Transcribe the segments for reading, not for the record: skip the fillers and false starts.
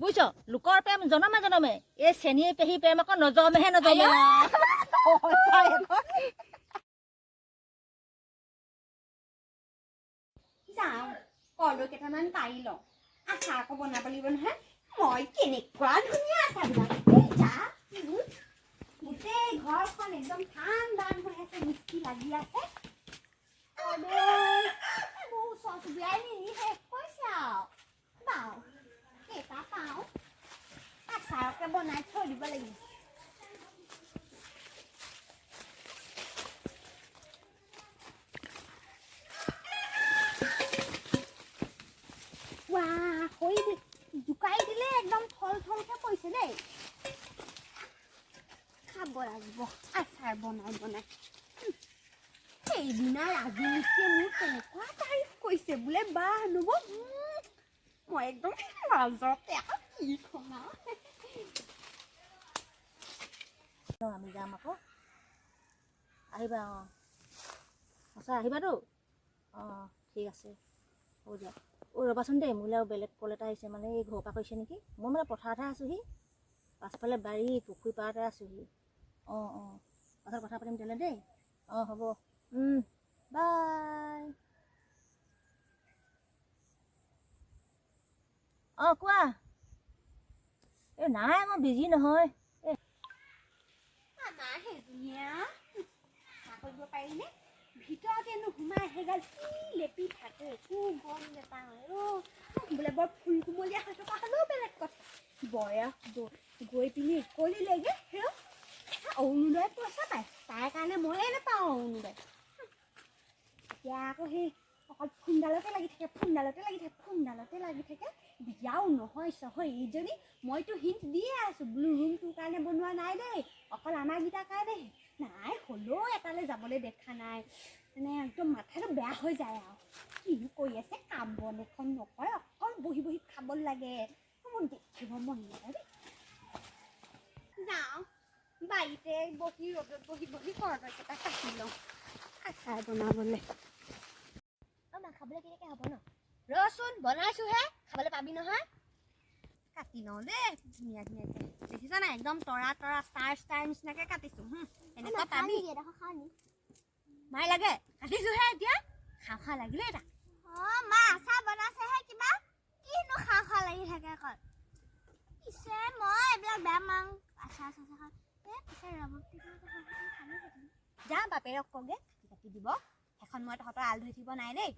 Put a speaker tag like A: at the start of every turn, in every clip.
A: বুজিছ, লোকৰ প্ৰেম জনমে জনমে, এই চেনী পেহী প্ৰেম আকৌ নজমেহে নজমে।
B: যাওঁ, কৰ্দৈ কেইটামান পাৰি লওঁ, আচাৰ আকৌ বনাব লাগিব নহয়। মই কেনেকুৱা ধুনীয়া আচাৰ বনাম। এই যা, গোটেই ঘৰখন একদম ঠাণ্ডা হৈ আছে, মিষ্টি লাগি আছে। কৰ্দৈ এইবোৰ ওচৰ চুবুৰীয়াই নি শেষ কৰিছে আৰু। বাৰু, কেইটা পাওঁ আচাৰকে বনাই থৈ দিব লাগিব। ৱা, সৰি জোকাৰি দিলে একদম থল থলকে পৰিছে দেই। খাব লাগিব আচাৰ বনাই বনাই। সেইদিনা ৰাজু মিস্ত্ৰীয়ে মোক কেনেকুৱা তাৰিফ কৰিছে, বোলে বাহ নব। মই একদম লাজতে আকৌ কি ক'ম আৰু।
A: আমি যাম আকৌ, আহিবা। অঁ, সঁচা আহিবাতো? অঁ, ঠিক আছে, হ'ব দিয়া। অ' ৰ'বাচোন দেই, মোলৈ আৰু বেলেগ কল এটা আহিছে, মানে এই ঘৰৰ পৰা কৰিছে নেকি। মই মানে পথাৰতহে আছোঁহি, পাছফালে বাৰী পুখুৰী পাৰতে আছোঁহি। অঁ অঁ, পাছত কথা পাতিম তেতিয়াহ'লে দেই। অঁ, হ'ব, বাই। অঁ, কোৱা। এই নাই, মই বিজি নহয়।
B: আমাৰ সেইজনীয়ে কৰিব পাৰিনে? ভিতৰতেনো সোমাই সেইগাল কি লেপি থাকে একো গম নাপাওঁ। অ' বোলে বৰ ফুল কুমলীয়া হৈ থকা হ'লেও বেলেগ কথা। বয়স গৈ পিনি উকলিলেগৈ। হেৰ, অৰুণোদয় পইচা পায়, তাৰ কাৰণে ময়ে নাপাওঁ অৰুণোদয়। এতিয়া আকৌ সেই অকল ফোনডালতে লাগি থাকে, ফোনডালতে লাগি থাকে, ফোনডালতে লাগি থাকে। বিয়াও নহয় চহয় এইজনী। মইতো হিণ্ট দিয়ে আছোঁ, বোলো ৰুমটোৰ কাৰণে বনোৱা নাই দেই, অকল আমাৰকেইটাৰ কাৰণেহে। নাই, হ'লেও এটালৈ যাবলৈ দেখা নাই। মানে একদম মাথাটো বেয়া হৈ যায় আৰু। কিনো কৰি আছে, কাম বন এখন নকৰে, অকল বহি বহি খাব লাগে। মোৰ দেখিব মন নাযায় দেই। যাওঁ, বাৰীতে বহি ৰ'দত বহি বহি কৰ্দৈকেইটা কাটি লওঁ আচাৰ বনাবলৈ।
A: অঁ মা, খাবলৈ কেনেকৈ হ'ব ন? ৰচোন, বনাইছোঁহে, খাবলৈ পাবি নহয়।
B: কাটি লওঁ দেই ধুনীয়া ধুনীয়াকৈ। দেখিছা নাই, একদম তৰা তৰা ষ্টাৰ ষ্টাৰ নিচিনাকৈ কাটিছোঁ। এনেকুৱা পাবি। মাই লাগে, কাটিছোঁহে এতিয়া, খাওঁ খাওঁ লাগিলে এটা।
C: অঁ মা, আচাৰ বনাইছেহে কিবা, কিনো খাওঁ খাওঁ লাগি থাকে অকল। পিছে মই এইবিলাক বেয়া পাওঁ আচাৰ চাচাৰ খাই। এই পিছে ৰবাব টেঙা।
B: যা, বাপেৰক কগে কাটি কাটি দিব। সেইখন মই তহঁতৰ আল ধৰি থাকিব নাই দেই।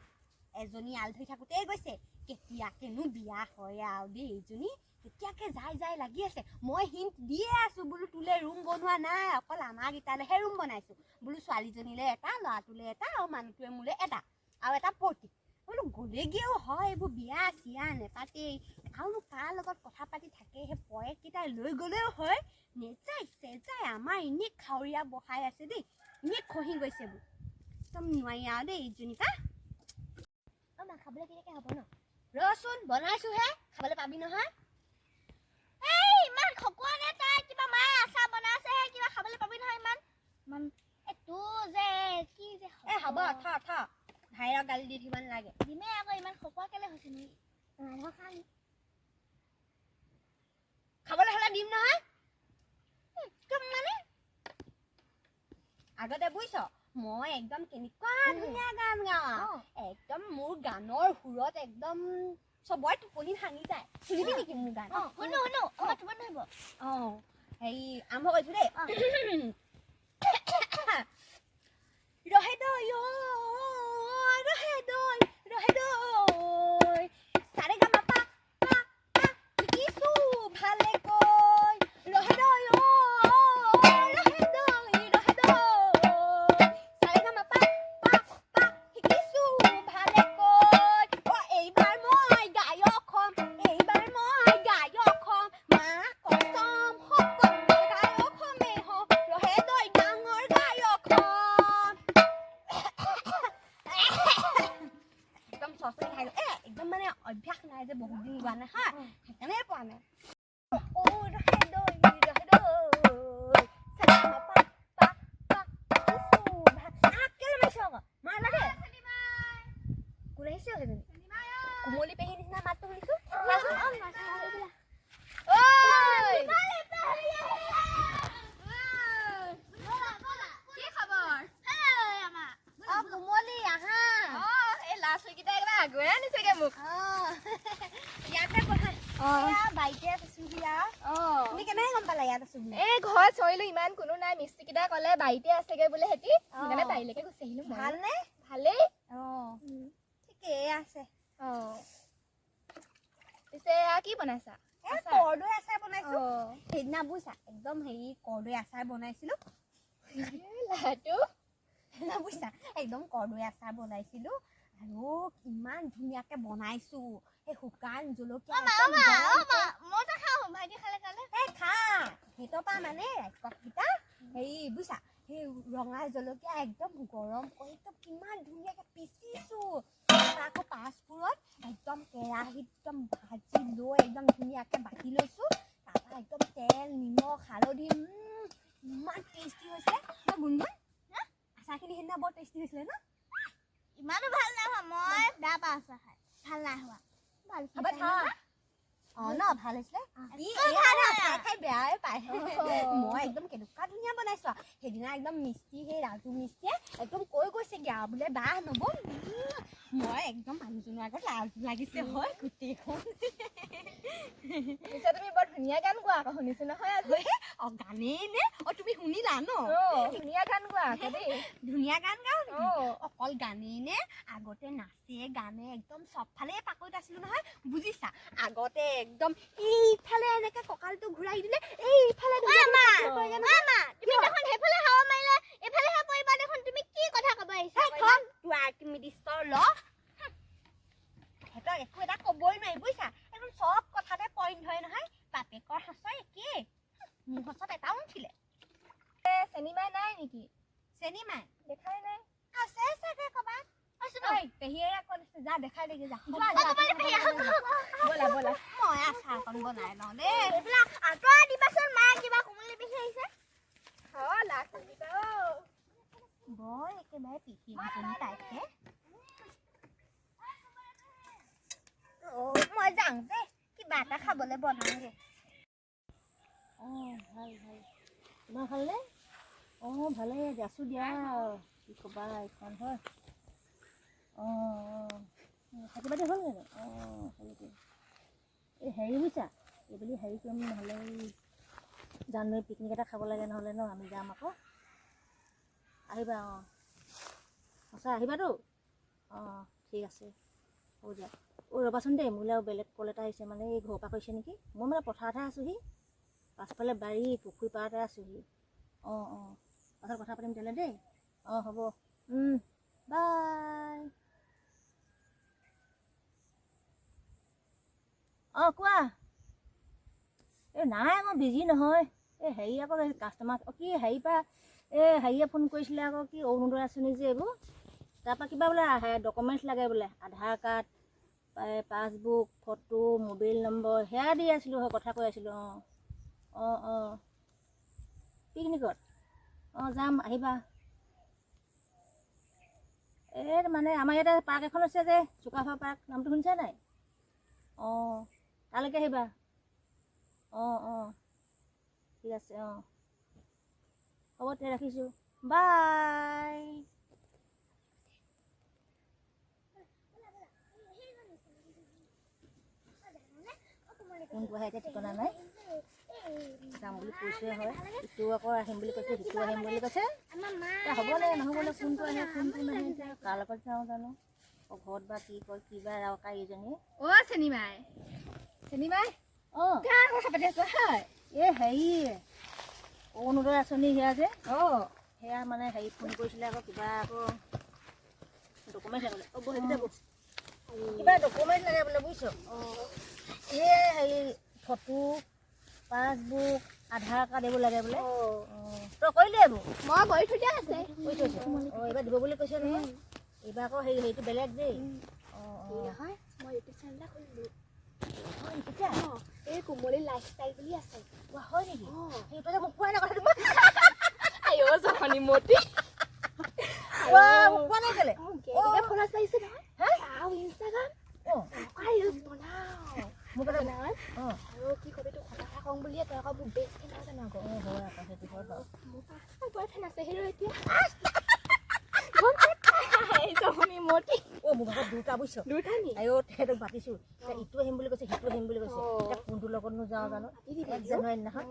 B: এজনী আল ধৰি থাকোঁতেই গৈছে। কেতিয়াকেনো বিয়া হয় আৰু দেই এইজনী, কেতিয়াকে যাই যাই লাগি আছে। মই হিণ্ট দিয়ে আছোঁ, বোলো তোলে ৰুম বনোৱা নাই, অকল আমাৰকেইটালেহে ৰুম বনাইছোঁ। বোলো ছোৱালীজনীলৈ এটা, ল'ৰাটোলৈ এটা, আৰু মানুহটোৱে মোলৈ এটা, আৰু এটা পৰ্টিক। বোলো গ'লেগেও হয়, এইবোৰ বিয়া চিয়া নেপাতেই। আৰুনো কাৰ লগত কথা পাতি থাকে, সেই পয়েককেইটাই লৈ গ'লেও হয়, নেযায় চেযায়। আমাৰ এনেই খাৱৰীয়া বহাই আছে দেই, এনেই খহি গৈছে বোৰ। একদম নোৱাৰি আৰু দেই এইজনী পা।
A: অঁ মা, খাবলৈ কেনেকৈ হ'ব ন? ৰচোন, বনাইছোঁহে, খাবলৈ পাবি নহয়।
C: এই ইমান খকুৱা নে তাই কিবা? মায়ে আচাৰ বনাইছেহে কিবা, খাবলৈ পাবি নহয়। ইমান ইমান এই তোৰ যে কি যে।
B: এই হ'ব, থ থ, ভাইৰক গালি দি থাকিব নালাগে।
C: দিমে আকৌ, ইমান খকুৱা কেলে হৈছে নি? খালি
B: খাবলৈ হ'লে দিম নহয়। একদম মানে আগতে বুজিছ, মই একদম কেনেকুৱা ধুনীয়া গান গাওঁ, একদম মোৰ গানৰ সুৰত একদম চবৰে টোপনি ভাঙি যায়। শুনিবি নেকি মোৰ গান?
C: শুনো শুনো, আমাৰ টোপনি ধৰিব।
B: অঁ, হেৰি, আৰম্ভ কৰিছোঁ দেই। ৰহে দৈ ৰহে দৈ ৰহে দৈ, সাৰে গা মা পা পা পা, শিকিছো ভালেকৈ। ৰহে দৈ ৰহে দৈ ৰহে দৈ, সাৰে গা মা পা পা পা, শিকিছো ভালেকৈ। অ এইবাৰ মই গায়ক হ'ম, এইবাৰ মই গায়ক হ'ম, মা কচম শপত গায়ক হ'মেই হ'ম, ৰহে দৈ ডাঙৰ গায়ক হ'ম। একদম চচৰি খাই গ'ল। এ একদম মানে অভ্যাস নাই যে, বহুত দিন গোৱা নাই হয়, সেইকাৰণে পোৱা নাই। অ ৰহে দৈ ৰহে দৈ, সাৰে গা মা পা পা পা, শিকিছো ভাল। আহ, কেলে মাৰিছ আকৌ? মা লাগে। কোন আহিছে সেইজনী? কুমলী পেহী নিচিনা মাতটো শুনিছো। চাচোন। বাৰীতে আছোহি আৰু। তুমি কেনেকে গম পালা ইয়াত আছো বুলি?
D: এই ঘৰত চৰিলো, ইমান কোনো নাই। মিস্ত্ৰীকেইটা ক'লে বাৰীতে আছেগে বোলে সেতি, সেইকাৰণে বাৰীলৈকে গুচি আহিলো মই।
B: ভালনে?
D: ভালেই।
B: অঁ, ঠিকেই আছে।
D: অঁ, পিছে এয়া কি বনাইছা?
B: এই কৰ্দৈ আচাৰ বনাইছো। সেইদিনা বুজিছা, একদম হেৰি কৰ্দৈ আচাৰ বনাইছিলো।
D: লাটো।
B: সেইদিনা বুজিছা, একদম কৰ্দৈ আচাৰ বনাইছিলো আৰু ইমান ধুনীয়াকে বনাইছো, সেই শুকান জলকীয়া একদম গৰমকে।
C: মইতো খাওঁ, ভাইটি খালে কালে।
B: এই খা, সেইটোৰ পৰা মানে ৰাক্ষসকেইটা হেৰি বুজিছা, সেই ৰঙা জলকীয়া একদম গৰম কৰি একদম কিমান ধুনীয়াকে পিচিছো, তাৰপৰা আকৌ পাঁচফোৰণ একদম কেৰাহীত একদম ভাজি লৈ একদম ধুনীয়াকে বাতি লৈছো, তাৰপৰা একদম তেল নিমখ হালধি, ইমান টেষ্টি হৈছে ন গুণগুণ? আচাৰখিনি সেইদিনা বৰ টেষ্টি হৈছিলে ন?
C: ইমানো ভাল নাই হোৱা, মই বেয়া পাওঁ আচাৰ খাই। ভাল নাই হোৱা।
B: ভাল খা। অঁ ন, ভাল হৈছিলে। ই
C: একো
B: এই
C: ভাল
B: আৰু
C: হোৱা
B: আচাৰ
C: নাই।
B: খাই বেয়াই পায়। মই একদম কেনেকুৱা ধুনীয়া বনাইছো আৰু। সেইদিনা একদম মিস্ত্ৰী, সেই ৰাজু মিস্ত্ৰীয়ে একদম কৈ গৈছেগে আৰু বোলে বাহ নবৌ, মই একদম মানুহজনৰ আগত লাজ লাগিছে হয় গোটেইখন।
D: পিছে তুমি বৰ ধুনীয়া গান গোৱা আকৌ, শুনিছো নহয় আজি।
B: অ, গানেই নে? অ, তুমি শুনিলা ন?
D: অ, ধুনীয়া গান গোৱা আকৌ দেই।
B: ধুনীয়া গান গাওঁ নেকি? অকল গানেই নে, আগতে নাচে গানে একদম চবফালে পাকৈত আছিলো নহয় বুজিছা। আগতে একদম এইফালে এনেকে কঁকালটো ঘূৰাই দিলে এইফালে ধুনীয়া ধুনীয়া পৰেগে নহয়।
C: মা, তুমি দেখোন সেইফালে হাৱা মাৰিলে এইফালেহে পৰিবা দেখোন, তুমি কি কথা ক'ব আহিছা?
B: এই থ, তোৰ আৰ্কিমিডিছৰ ল, সিহঁতক একো এটা ক'বই নোৱাৰি বুজিছা, একদম চব কথাতে পইণ্ট হয় নহয়। বাপেকৰ সঁচৰ একেই, মোৰ সঁচত এটাও নুঠিলে।
D: চেনিমাই নাই নেকি?
B: চেনিমাই
D: দেখাই নাই।
B: আছে চাগে ক'ৰবাত। ঐ, পেহীয়ে ক'ত আছে? যা দেখাই দেগে, যা।
D: যোৱা, যোৱা, ব'লা ব'লা।
B: মই আচাৰকণ বনাই লওঁ দেই।
C: এইবিলাক আঁতৰাই দিবাচোন, মায়ে কিবা কোমলি বিচাৰিছে।
D: অ, লাজ লাগিছে অ।
B: বৰ একেবাৰে পিহি দুজনী পাইছে। অ, মই যাওঁ দেই, কিবা এটা খাবলৈ বনাওঁগে।
A: অঁ, ভাল ভাল, তোমাৰ ভালনে? অঁ, ভালেই আছোঁ দিয়া। কি ক'বা এইখন হয়। অঁ অঁ, খেতি বাতি হ'ল জানো? অঁ, সেইটোৱে। এই হেৰি বুজিছা, এইবুলি হেৰি কৰিম নহ'লে, এই জানুৱাৰী পিকনিক এটা খাব লাগে নহ'লে ন? আমি যাম আকৌ, আহিবা। অঁ, সঁচা আহিবাতো? অঁ, ঠিক আছে, হ'ব দিয়া। অ' ৰ'বাচোন দেই, মোলৈ আৰু বেলেগ কল এটা আহিছে, মানে এই ঘৰৰ পৰা কৈছে নেকি। মই মানে পথাৰতহে আছোঁহি, পাছফালে বাৰী পুখুৰী পাৰতে আছোঁহি। অঁ অঁ, পাছত কথা পাতিম তেতিয়াহ'লে দেই। অঁ, হ'ব, বাই। অঁ, কোৱা। এই নাই, মই বিজি নহয়। এই হেৰি আকৌ, এই কাষ্টমাৰ কি হেৰি পৰা, এই হেৰিয়ে ফোন কৰিছিলে আকৌ, কি অৰুণোদয় আঁচনি যে এইবোৰ, তাৰপৰা কিবা বোলে ডকুমেণ্টছ লাগে বোলে, Aadhaar card, passbook, photo, mobile number, সেয়া দি আছিলোঁ হয়, কথা কৈ আছিলোঁ। অঁ অঁ অঁ, পিকনিকত অঁ যাম, আহিবা। এই মানে আমাৰ ইয়াতে পাৰ্ক এখন আছে যে, চুকাফা পাৰ্ক, নামটো শুনিছা নাই? অঁ, তালৈকে আহিবা। অঁ অঁ, ঠিক আছে। অঁ, হ'ব তেতিয়া, ৰাখিছোঁ, বাই। কোনটো আহে এতিয়া ঠিকনা নাই। যাম বুলি কৈছোৱে হয়, ইটো আকৌ আহিম বুলি কৈছে, সিটো আহিম বুলি কৈছে। এতিয়া হ'বনে নহ'বনে, কোনটো আহে কোনটো নাহে, এতিয়া কাৰ লগত যাওঁ জানো, ঘৰত বা কি কয়, কিবা ৰাওকা এইজনীয়ে।
D: অ, চেনিমাই, চেনিমাই।
A: অঁ।
D: কাৰ কথা পাতি আছা হয়?
A: এই হেৰি অৰুণোদয় আঁচনি সেয়া যে,
D: অঁ।
A: সেয়া মানে হেৰি ফোন কৰিছিলে আকৌ, কিবা আকৌ ডকুমেণ্টছ লাগে বোলে। অ' বহ, সেইকেইটা বহ। কিবা ডকুমেণ্টছ লাগে বোলে বুজিছ। এই হেৰি ফটো, পাছবুক, আধাৰ কাৰ্ড এইবোৰ লাগে বোলে। অঁ, তই কৰিলি এইবোৰ?
D: মই কৰি থৈ দিয়া আছে।
A: কৰি থৈছ? অঁ, এইবাৰ দিব বুলি কৈছে নহয়। এইবাৰ আকৌ হেৰি হেৰিটো বেলেগ দেই। অঁ অঁ।
D: নহয়, মই ইউটিউব চেনেল এটা খুলিলোঁ।
A: হয় নেকি? কেতিয়া?
D: এই কোমলী লাইফষ্টাইল বুলি আছে।
A: কোৱা, হয় নেকি?
D: অঁ।
A: সেইটো যে মোক কোৱাই নাই কথাটো।
D: আইঅ জখনি মতি।
A: কোৱা, মোক কোৱা নাই কেলে?
D: কেনেকৈ ফ'ল'ৱাৰ্ছ বাঢ়িছে নহয়।
A: হা?
D: আৰু ইনষ্টাগ্ৰাম
A: অঁ।
D: এনেকুৱা ৰিলছ বনাওঁ।
A: মোক এটা
D: বনাওঁ।
A: অঁ।
D: আৰু কি কবি, তোক সঁচা কথা কওঁ বুলিয়ে, তই আকৌ মোৰ বেষ্ট ফ্ৰেণ্ড নহয় জানো আকৌ?
A: অঁ, হয় আকৌ, সেইটো হয় বাৰু।
D: মোৰ 5টা বয়ফ্ৰেণ্ড আছে হেৰ এতিয়া। জখনি মতি।
A: অ', মোৰ ভাগত দুটা বুজিছ।
D: দুটা নি?
A: আইঅ, তেহেঁতক মাতিছোঁ এতিয়া, ইটো আহিম বুলি কৈছে, সিটো আহিম বুলি কৈছে।
D: অ।
A: এতিয়া লগতনো যাওঁ জানো?
D: মাতি দিবি।
A: 1 জানুৱাৰী দিনাখন।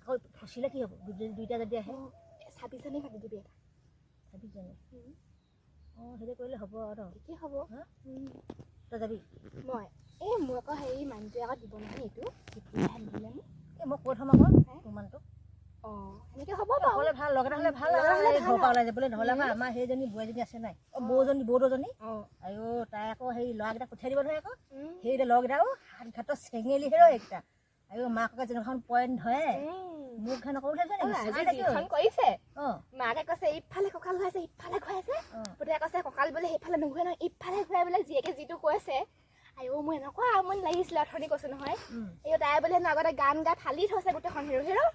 A: আকৌ ফচিলে কি হ'ব? দুজন দুইটা যদি আহে।
D: 26 জানুৱাৰী মাতি দিবি এটা।
A: 26 জানুৱাৰী। অঁ, সেইটো কৰিলে হ'ব আৰু ন?
D: ঠিকেই হ'ব।
A: হা? তই যাবি?
D: মই এই মোৰ আকৌ হেৰি মানুহটোৱে আকৌ দিব নহয় এইটো তেতিয়াহে নিদিলে মোক।
A: এই মই কৈ থ'ম আকৌ তোৰ মানুহটোক।
D: অঁ, সেনেকৈ হ'ব বাৰু।
A: অকলে ভাল, লগ এটা হ'লে ভাল।
D: লগ এটা হ'লে
A: আৰু
D: ভাল।
A: ঘৰৰ পৰা ওলাই যাবলৈ নহ'লে আকৌ আমাৰ সেইজনী বোৱাৰীজনী আছে নাই, অঁ, বৌজনী, বৌদজনী। আইঅ, তাই আকৌ সেই ল'ৰাকেইটা পঠিয়াই দিব নহয় আকৌ। সেই ল'ৰাকেইটাও হাত ঘাটত চেঙেলিহে ৰ সেইকেইটা। আইঅ, মাককে যেনেকুৱাখন পইণ্ট ধৰে, মুখখন নকৰো বুলি ভাবিছ নেকি?
D: আজি
A: চাই থাকিব।
D: যিখন কৰিছে। মাকে কৈছে ইফালে কঁকাল ঘূৰাইছে, ইফালে ঘূৰাইছে। পুতেকে কৈছে কঁকাল বোলে সেইফালে নুঘূৰে নহয়, ইফালে ঘূৰাই বোলে। জীয়েকে যিটো কৈছে, আইঅ, মোৰ এনেকুৱা আমনি লাগিছিলে অথনি, কৈছো নহয়। এই তাই বোলে হেনো আগতে গান গাই ফালি থৈছে গোটেইখন হিৰো হিৰো।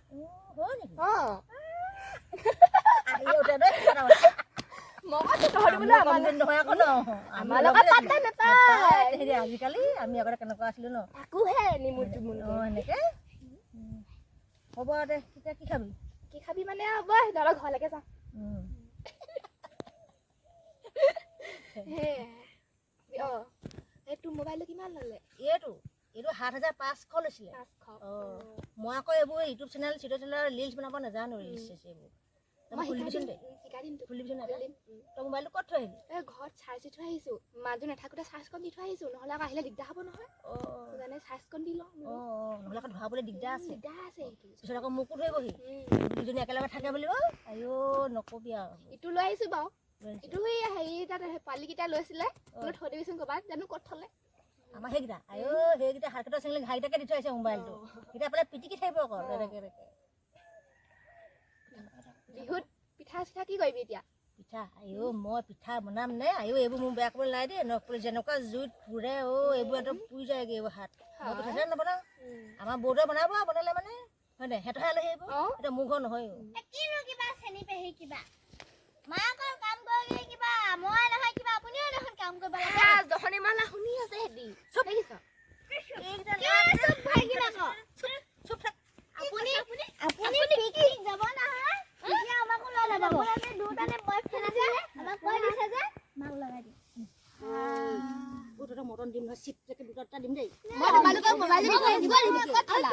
A: হয় নেকি?
D: অঁ।
A: আহি উঠে দেই কথা বতৰা।
D: মই কৈছো তহঁতি বোলো
A: আমিও
D: আমাৰ
A: কম দিন নহয় আকৌ ন।
D: আমাৰ লগত পাত্তা নাপায়।
A: হেৰি, আজিকালি আমি আগতে কেনেকুৱা আছিলো ন।
D: তাকোহে নিমুল জুমুল।
A: অঁ, সেনেকে হ'ব আৰু দে। তেতিয়া কি খাবি?
D: কি খাবি মানে, হ'ব, তহঁতৰ ঘৰলৈকে যাওঁ। অঁ, এই তোৰ মোবাইলটো কিমান ল'লে?
A: এইটো 7500 লৈছিলে।
D: 500।
A: অঁ, মই আকৌ এইবোৰ ইউটিউব চেনেল চিউটিউব চেনেলৰ ৰিলচ বনাব নাজানো, ৰিলচ চিলচ এইবোৰ। তই
D: মই
A: মোক খুলি
D: শিকাই
A: দিবিচোন
D: দিম।
A: দেই।
D: শিকাই দিম তোক।
A: খুলি দিবিচোন এটা।
D: খুলি দিম।
A: তই মোবাইলটো ক'ত থৈ আহিলি?
D: এই ঘৰত চাৰ্জ দি থৈ আহিছোঁ। মানুহটো নাথাকোঁতে চাৰ্জকণ দি থৈ আহিছোঁ, নহ'লে আকৌ আহিলে দিগদাৰ হ'ব নহয়। সেইকাৰণে চাৰ্জকণ দি লওঁ বোলো।
A: অঁ অঁ নহ'লে আকৌ ধৰাবলৈ দিগদাৰ আছে।
D: দিগদাৰ আছে সেইটো।
A: পিছত আকৌ মোকো ধৰিবহি, দুজনী একেলগে থাকে বুলিব। আইঅ, নকবি আৰু।
D: ইটো লৈ আহিছোঁ বাৰু।
A: লৈ আহিছ?
D: ইটো সেই হেৰি তাত পোৱালিকেইটা লৈছিলে বোলো, থৈ দিবিচোন ক'ৰবাত, জানো ক'ত থ'লে।
A: আমাৰ সেইকেইটা, আইঅ, সেইকেইটা হাত কেইটা চেঙেলি ঘাইকেইটাকে দি থৈ আহিছে মোবাইলটো। সেইকেইটা পেলাই পিটিকি থাকিব অকল এনেকে এনেকে।
D: বিহুত পিঠা চিঠা কি কৰিবি এতিয়া?
A: পিঠা, আইঅ, মই পিঠা বনাম নে? আইঅ, এইবোৰ মোৰ বেয়া কৰিবলৈ নাই দেই। নকৰে যেনেকুৱা জুইত পুৰে। অ', এইবোৰ একদম পুৰি যায়গৈ এইবোৰ হাত। মই পিঠা চিঠা নবনাওঁ। আমাৰ বৌদে বনাব আৰু বনালে মানে হয় নাই, সিহঁতহে আলহী আহিব। এতিয়া মোৰ ঘৰ নহয়।
C: কিনো কিবা চেনি পেহী কিবা মাকৰ কাম কৰি কিবা মই নহয় কিবা, আপুনিও দেখোন কাম কৰিব লাগে।
D: জহনী মালা শুনি আছে সিহঁতি, দেখিছ?
C: চুপ ভাগিম আকৌ।
A: চুপ থাক।
C: আপুনি আপুনি পিকনিক যাব নহয়, তেতিয়া আমাকো লৈ যাব। আপোনাৰ যে দুটানে বয়ফ্ৰেণ্ড আছে, আমাক কৈ দিছে যে মাক লগাই দিম।
A: অ', তহঁতক মটন দিম নহয়, চিপকে দুটা দুটা দিম দেই।
D: মই তোমালোকক মোবাইল দিব লাগিব। ক'ত থলা?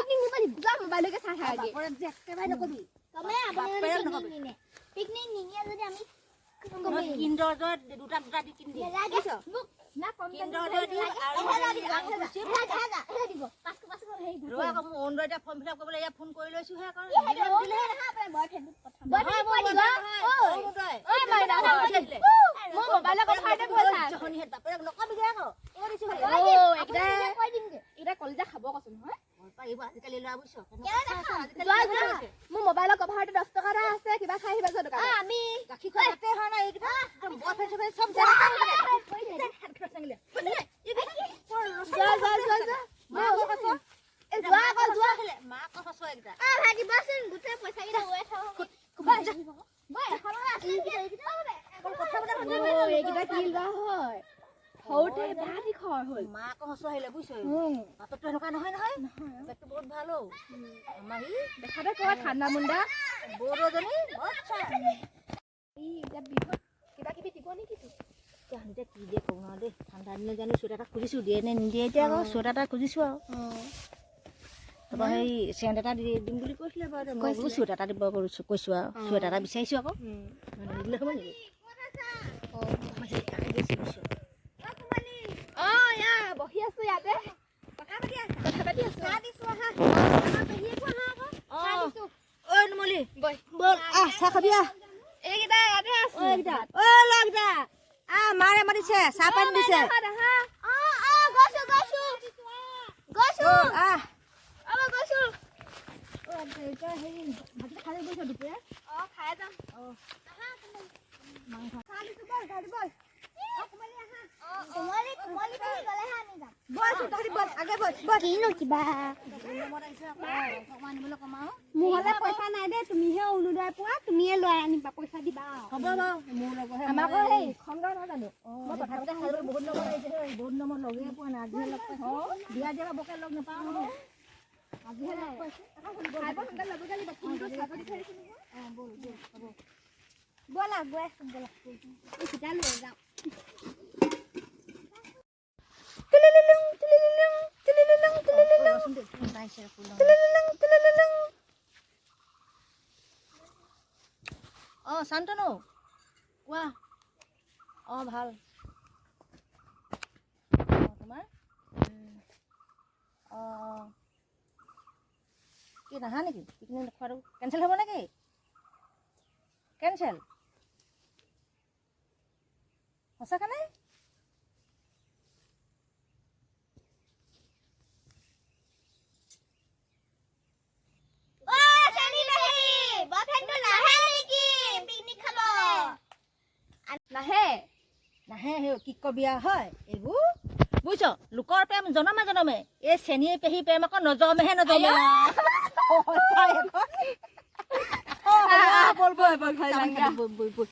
D: যোৱা, মোবাইলকে চাই থাকাগে।
A: বাপেৰক যে একেবাৰে নকবি।
C: কমে আপুনি যদি
A: বাপেৰক
C: পিকনিক
A: নকবি।
C: নিনে, পিকনিক নিনিয়ে যদি আমি
A: মই কিণ্ডাৰ জয় দুটা দুটা দি কিনি দিম।
C: নালাগে মোক।
D: না কম।
A: কিণ্ডাৰ জয় দিম আৰু
C: এহেজাৰ দিব,
A: হেৰি আঙুৰ চিপ।
C: এহেজাৰ, এহেজাৰ, এহেজাৰ দিব। 500, 500 হেৰি।
A: ৰ আকৌ, মোৰ অৰুণোদয় এতিয়া ফৰ্ম ফিল আপ কৰিবলৈ ইয়াত ফোন কৰি লৈছোহে আকৌ।
C: সেইটো অৰুণোদয় নহয়, আপোনাৰ বয়ফ্ৰেণ্ডটোক পঠাম।
A: নহয়, মোৰ
D: কৈ দিবা।
A: নহয়,
D: ঐ।
A: অৰুণোদয়।
D: ঐ মাইনা, মোৰ মোবাইলৰ কভাৰতে পইচা আছে।
A: জহনীহঁত, বাপেৰক নকবিগে আকৌ। কৈ দিছো।
D: অ,
C: আপুনি
D: এইকেইটা
C: নিজে কৈ দিমগে।
D: এইকেইটা কলিজা খাব কৈছো নহয়।
A: পাৰিব আজিকালি ল'ৰা, বুজিছ?
C: কিয় নাখাম?
D: যোৱা যোৱা, মোৰ মোবাইলৰ কভাৰতে 10 টকা এটা আছে, কিবা খাই আহিবা যোৱা দোকানত।
C: আমি
A: গাখীৰ খোৱা ভাতে হোৱা নাই এইকেইটা। একদম বয়ফ্ৰেণ্ড চয়ফ্ৰেণ্ড চব জানে।
D: যোৱা যোৱা যোৱা যোৱা।
A: মাকৰ সঁচ।
D: এই যোৱা আকৌ, যোৱা।
A: মাকৰ সঁচ এইকেইটা।
C: অ ভাই, দিবচোন, গোটেই পইচাকেইটা উৰাই থওঁ। বই, 100 টকা আছে নেকি?
A: অকল কথা বতৰা শুনি।
D: অ, এইকেইটা কি লোৱা হয়, সৰুতে বেয়া দিশৰ হ'ল।
A: মাকৰ সঁচ আহিলে, বুজিছ? বাপেকটো এনেকুৱা নহয় নহয়, বাপেকটো বহুত ভাল। অ, আমাৰ সি
D: দেখাতে ক'ৰবাত ঠাণ্ডা মুণ্ডা।
A: বৌদজনী বৰ চাই।
D: ই এতিয়া বিহুত কিবা কিবি দিব নেকি তোক?
A: জানো এতিয়া কি দিয়ে, ক'ব নোৱাৰো দেই। ঠাণ্ডা দিনত জানো চুৱেটাৰ এটা খুজিছোঁ, দিয়ে নে নিদিয়ে এতিয়া। আকৌ চুৱেটাৰ এটা খুজিছোঁ আৰু তাৰপৰা সেই চেণ্ট এটা দি দিম বুলি কৈছিলে বাৰু। মই বোলো চুৱেটাৰ এটা দিব কৈছোঁ কৈছোঁ আৰু চুৱেটাৰ এটা বিচাৰিছোঁ আকৌ। নিদিলে হ'ব নেকি? আমাৰ সেই আহি গৈছে, বুজিছ?
D: অ, ইয়া বহি আছো ইয়াতে, কথা পাতি আছো।
A: অঁ, ঐ নুমলী।
D: বৈ।
A: ব'ল, আহ, চাহ খাবি, আহ।
D: এইকেইটা ইয়াতে আছো।
A: ঐ এইকেইটা, ঐ ল'ৰাকেইটা, আহ, মাৰে মাতিছে, চাহ পানী দিছে।
D: আহা।
C: অ অ গৈছো গৈছো গৈছো।
A: ব'ল, আহ।
C: অ, গৈছো।
A: ঐ, এতিয়া হেৰি ভাতটো খাই গৈছ দুপৰীয়া?
D: অ, খাই যাম।
A: মাংস।
C: কোমলি কোমলি পেহী গ'লেহে আমি যাম।
A: ব'লচোন তহঁতি, ব'ল, আগে ব'ল ব'ল।
C: কিনো কিবা
A: অকণমান আহিছে আকৌ, অকণমান আনিবলৈ কমাও।
B: মোৰলে পইচা নাই দেই, তুমিহে অৰুণোদয় পোৱা, তুমিয়ে লৈ আনিবা, পইচা দিবা আৰু।
A: হ'ব বাৰু, মোৰ লগৰহে।
D: আমাৰ আকৌ সেই খংগাঁও নহয় জানো?
A: মই ভাতকেইটা খাই বহুত নম্বৰ আহিছে হে, বহুত নম্বৰ লগেই পোৱা নাই, আজিহে লগ পাইছোঁ। বিয়া দিয়াৰ পৰা বৰকে লগ নাপাওঁ নহয়, আজিহে লগ পাইছোঁ।
D: খাই বৈ সোনকালে ল'বগৈ লাগিব, ফোনটো চাৰ্জত দি থৈ আহিছোঁ নহয়।
A: অঁ, ব'ল ব'ল, হ'ব।
C: ব'লা, গৈ আছো, ব'লা। এইকেইটা লৈ যাওঁ।
A: ৰচোন দেই, ফোন এটা আহিছে। শান্তনু, কোৱা। অঁ, ভাল। অঁ, তোমাৰ? অঁ অঁ কি নাহা নেকি? পিকনিক খোৱাটো কেঞ্চেল হ'ব নেকি? কেঞ্চেল সঁচাকেনে?
C: অ চেনি পেহী, বয়ফ্ৰেণ্ডটো নাহে নেকি পিকনিক খাব?
D: নাহে।
A: নাহে। সেই কি কবি আৰু হয় এইবোৰ, বুজিছ? লোকৰ প্ৰেম জনমে জনমে, এই চেনী পেহী প্ৰেম আকৌ নজমেহে নজমে। হয়, পাই এখন। অ, হ'ব, ব'ল, ব'ল,
D: ব'ল, ঘৰলৈ
A: চাহ
D: যাওঁগে।
A: খাবি, ব'ল, ব'ল, ব'ল।